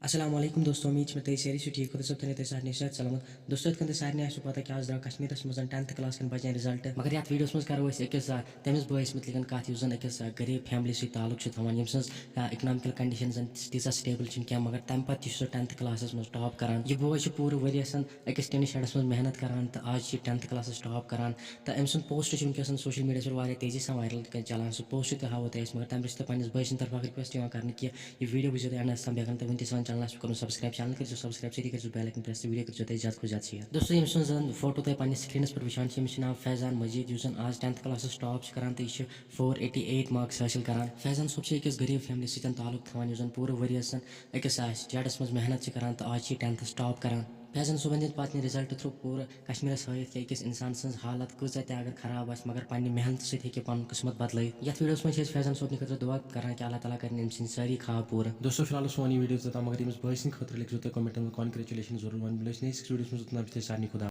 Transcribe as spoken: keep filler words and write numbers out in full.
السلام علیکم دوستو، امید چھِ مےٚ تُہۍ سٲری چھِو ٹھیٖک۔ خۄدا صٲب تھٲینو تُہۍ سارنٕے صحت سلامت۔ دوستو، یِتھ کٔنۍ تۄہہِ سارنٕے آسِوٕ پتہ کہِ آز درٛاو کشمیٖرس منٛز ٹینتھ کلاس کٮ۪ن بچن رِزلٹ۔ مگر یتھ ویڈیوس منٛز کرو أسۍ أکِس، آ، تٔمِس بٲیِس مُتعلِق کتھ، یُس زن أکِس، آ، غریٖب فیملی سۭتۍ تعلق چھُ تھاوان، ییٚمۍ سٕنٛز، آ، اکنامکل کنڈیشن زن تیٖژاہ سٹیبل چھِنہٕ کینٛہہ، مگر تمہِ پتہٕ تہِ چھُ سُہ ٹینتھ کلاسس منٛز ٹاپ کران۔ یہِ بوے چھُ پوٗرٕ ؤرۍ یس أکِس ٹِنہٕ شیڈس منٛز محنت کران تہٕ آز چھُ یہِ ٹینتھ کلاسس ٹاپ کران۔ تہٕ أمۍ سُنٛد پوسٹ چھُ وٕنکیٚس سوشل میڈیاہس پٮ۪ٹھ واریاہ تیزی سان وائرل چلان۔ سُہ پوسٹ تہِ ہاوو تۄہہِ أسۍ، مگر تمہِ برٛونٛہہ چھِ تۄہہِ پننِس بٲے سٕنٛدِ طرفہٕ اگر request یِوان کرنہٕ کہِ یہِ ویڈیو وٕچھزیو تُہۍ end-س تام، بیٚیہِ اگر نہٕ تُہۍ وٕنہِ تہِ سانہِ channel آسہِ کوٚرمُت subscribe، channel کٔرزیو subscribe، سۭتی کٔرزیو bell icon press تہٕ ویڈیو کٔرزیو تُہۍ زیادٕ کھۄتہٕ زیادٕ share۔ دوستو، ییٚمۍ سُنٛد زن فوٹو تۄہہِ پننِس screenس پٮ۪ٹھ وٕچھان چھِ، أمِس چھُ ناو فیضان مجید، یُس زن آز ٹینتھ کلاسس ٹاپ چھُ کران تہٕ یہِ چھُ four eighty eight marks حٲصِل کران۔ فیضان صٲب چھُ أکِس غریٖب فیملی سۭتۍ تعلق تھاوان، یُس زن پوٗرٕ ؤرۍ یس زن أکِس آسہِ جیڈس منٛز محنت چھِ کران تہٕ آز چھِ یہِ ٹینتھس ٹاپ کران۔ فیضان صٲبن دِتۍ پتہٕ result through پوٗرٕ کشمیٖرس ہٲوِتھ کہِ أکِس انسان سٕنٛز حالت کۭژاہ تہِ اگر خراب آسہِ، مگر پننہِ محنتہٕ سۭتۍ ہیٚکہِ پنُن قٕسمت بدلٲیِتھ۔ یتھ ویڈیوس منٛز چھِ أسۍ فیضان صٲبنہِ خٲطرٕ دعا کران کہِ اللہ تعالیٰ کرن أمۍ سٕنٛدۍ سٲری خواب پوٗرٕ۔ دوستو، فی الحال اوس سون یہِ ویڈیو یوٚتام، مگر ییٚمِس بٲے سٕنٛدِ خٲطرٕ لیکھزیو تُہۍ commentن منٛز congratulation ضروٗر۔ وۄنۍ مِلو أسۍ next ویڈیوس منٛز، توٚتام چھِ تۄہہِ سارنٕے خۄدا